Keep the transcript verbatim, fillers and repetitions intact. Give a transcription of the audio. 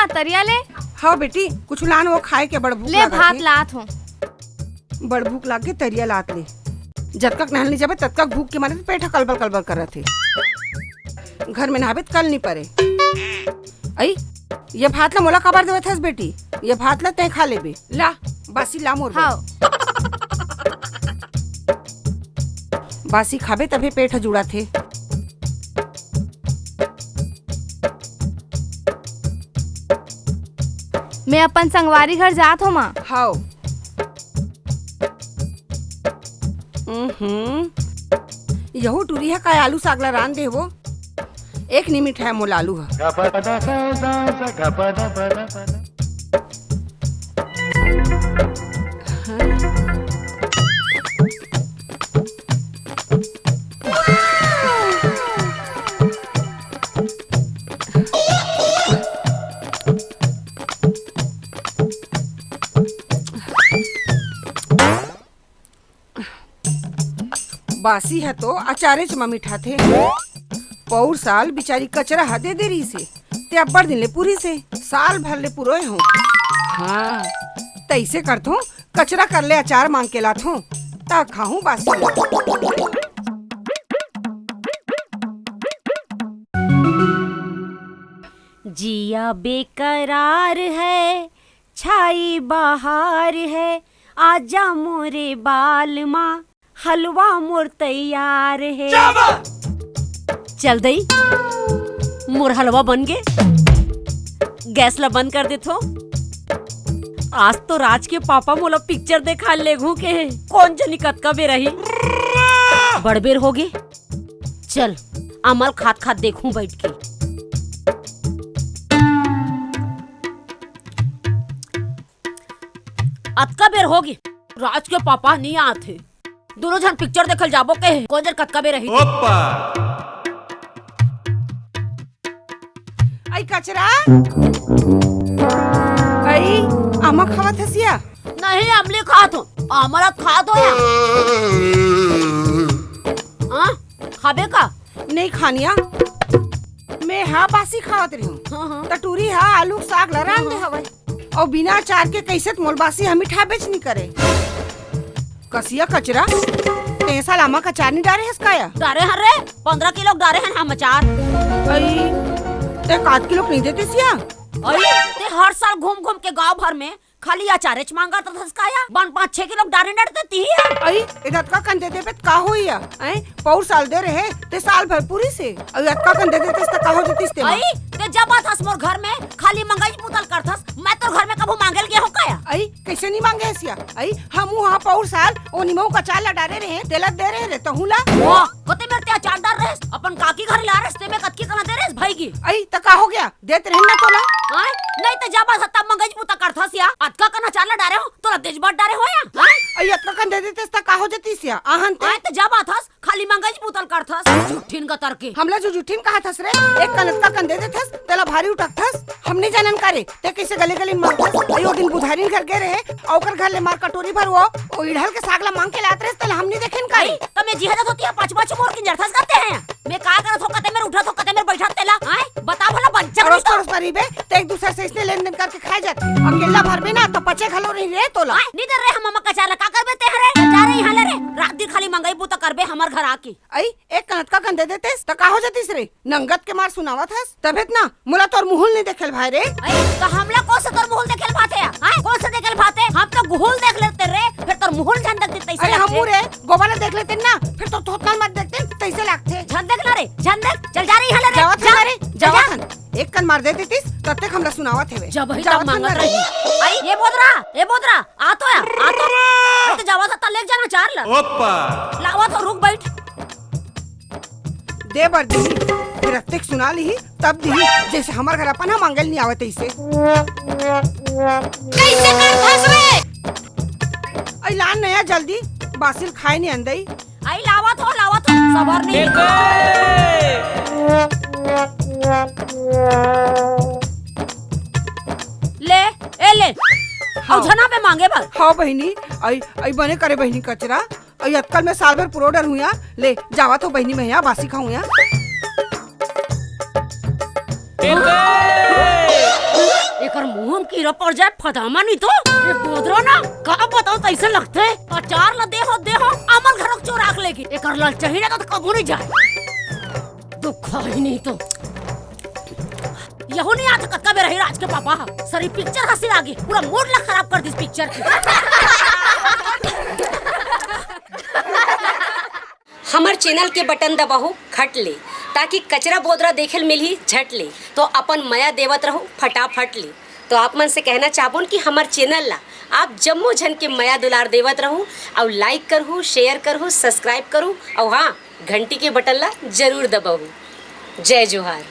तरिया ले। हाँ बेटी, कुछ लान, वो खाए के बड़ भूख ले, लागत भात हे। लात हो। बड़ भूख लाग के तरिया लात ले। जतका नहल नहीं जाबे, ततका भूख के मारे पेट ह कलबल कलबल करत हे। घर में नहाबे त कल नहीं परे। अई, ये भात ला मोला काबर देवत हस बेटी? ये भात ला तैं खा लेबे। ला, बासी ला मोर बर। हाँ। बासी खाबे तभे पेट ह जुड़ाथे। मैं अपन संगवारी घर जात हों माँ। हाव। उहुं। यहू टूरी ह काय आलू साग ला रांध दे वो? एक निमिट हे मोला आलू ह। बासी ह तो अचारेच म मिठाथे। पउर साल बिचारी कचरा ह दे दे रहिस हे, ते अब्बड़ दिन ले पुरिस हे, साल भर ले पुरोय हों। हाँ, तइसे करथों, कचरा कर ले अचार मांग के लाथों, त खाहूं बासी। जिया बेकरार है, छाई बहार है, आजा मोरे बाल मा, हलवा मोर तैयार है। चल दई, मोर हलवा बन गे। गैस ला बंद कर देथों। आज तो राज के पापा मोला पिक्चर देखा लेगहूं के हे। कोन जनी कतका बेर आही। बड़ बेर होगे। चल, अमल खात खात देखहूं बइठ के। अतका बेर होगे, राज के पापा नइ आत हे। दूनों झन पिक्चर देखल जाबो के हे। कोन जनी कतका बेर आही। ओप्पा। अई कचरा। अई, आमा खावत हस या? नहीं, अमली खात हों। अमरत खात हों या। हाँ? खाबे का? नहीं खानिया। मैं हा बासी खावत रहिहूं। हाँ, हाँ। त टूरी हा आलू के साग ला रांध दे हवय। अउ बिना अचार के कइसे त मोला बासी ह मिठाबेच नइ करे। कसिया कचरा, तें साल आमा के अचार नइ डारे हस का या? डारे हन रे, पंद्रह किलो के डारे हन हम अचार। अई, तें आध किलो के नइ देतिस या? अई, तें हर साल घूम घूम के गांव भर में खाली अचारेच मांगत रथस का या? बन पाँच छह किलो के डारे नइ डरते तिही या? अई, ए दतका कन दे देबे त का होई या? अई, पउर साल दे रहे, ते साल भर पुरिस हे। अउ अतका कन दे देतेस त का हो जतिस ते मा? अई, ते जब आथस मोर घर में, खाली मंगई बुता ल करथस, मैं तोर घर में कभू मांगे ल गे हों का या? अई, कइसे नइ मांगे हस या? अई, हमू हा पउर साल ओ निमऊ के अचार ला डारे रहे, तेला दे रहे रे, तहूं ला। वाह, कते मेर ते अचार डार रहेस, अपन काकी घर ला रहेस, ते में कतकी कना दे रहेस, भइगी। अई, त का हो गया? देत रहेन ना तोला। आय, नहीं त जब आथस तब मंगई बुता करथस या, अतका कन अचार ला डारे हों, तोला देजबट डारे हों या। आय? अई, अतका कन दे देतेस त का हो जतिस या? आहन ते। आय, त जब आथस, खाली मंगई बुता ल करथस, झूठिन गतर के। हमला जो झूठिन कहत हस रे, एक कन अतका कन दे देथस, तेला भारी उठकथस, हम नइ जानन का रे, ते कइसे गली गली मांगथस। अई ओ दिन बुधारिन घर गे रहे, अउ ओकर घर ले मार कटोरी भर वो, ओ इड़हल के साग ला मांग के लात रहेस, तेला हम नइ देखेन का रे। अई, त मैं जिहा जात हों त पाँच पाँच मोर किंजरथस करते हैं। मैं का करत हों, कते मेर उठत हों, कते मेर बइठत तेला, आय? बता भला बंचक अड़ोस नहीं तो। पड़ोस पर रहिबे, ते एक दूसर से अइसने लेन देन करके खाए जात। अकेल्ला भरबे ना, त पचे घलो नइ रे तोला। आय, नइ दे रे हम आमा के अचार ला, का करबे ते हरे? जा रे इहां ले रे, रात दिन खाली मंगई बुता करबे हमर घर आके। अई, एक कन अतका कन दे देतेस, त का हो जतिस रे? नंगत के मार सुनावत हस, तभे त ना, मोला तोर मुहूं ल नइ देखे ल भाय रे। अई, त हमला कोन से तोर मुहूं ल देखे ल भाथे या? आय, कोन से देखे ल भाथे? हम तो गुहूं ल देख लेते रे, फेर तोर मुहूं ल झन देख देते, अइसे अरे लगथे। हमू रे, गोबर ला देख लेते ना, फेर तोर थोथना ल मत देखते, तइसे लागथे। झन देख ना रे, झन देख, चल जा रे इहां ले रे, जावत जा। हन रे, चल जावत जा। हन। एक कन मार दे देतिस, तब तक हमला सुनावत हेवे। जब ही जावत तब हन मांगत रे। रही। अई, ए बोदरा, ए बोदरा, आ तो या, आ तो। अई, त जावत हस त ले जाना अचार ला। ओप्पा। लावत हों, रुक बइठ। दे बर दिही, फेर अतेक सुना लिही, तब दिही, जइसे हमर घर अपन ह मांगे ल नइ आवय तइसे। कइसे करथस रे? अई लान नया जल्दी, बासी ल खाए नइ अंदई। अई लावत हों, लावत हों, सबर नइ। ले, ए ले। अउ हाँ। झन आबे मांगे बर। हाँ बहिनी, अई, अई बने करे बहिनी कचरा। अई अतका ल मैं साल भर पुरो डरहूं या, ले जावत हों बहिनी मैं या बासी खाहूं या। कर मुंह म कीरा पड़ जाय, फदामा नहीं तो। ये बोदरा ना, का बताओ, तइसे लगथे। अचार ला देहो, देहो, अमल घरोक चोराक लेगे। एकर ललचही ना तो कभू नहीं जाय। दुख ही नहीं तो। यहू नहीं आत कतका बेर हे राज के पापा ह। सरी पिक्चर हंसी लागी, पूरा मूड ला खराब कर दिस पिक्चर के। हमर चैनल के बटन दबाहू खट ले, ताकि कचरा बोदरा देखे ल मिलही झट ले। तो अपन मया देवत रहू फटाफट ले। तो आप मन से कहना चाहबोन कि हमर चैनल ला आप जम्मो झन के मया दुलार देवत रहू, अउ लाइक करहू, शेयर करहू, सब्सक्राइब करहू, अउ हाँ, घंटी के बटन ला जरूर दबाहू। जय जोहार।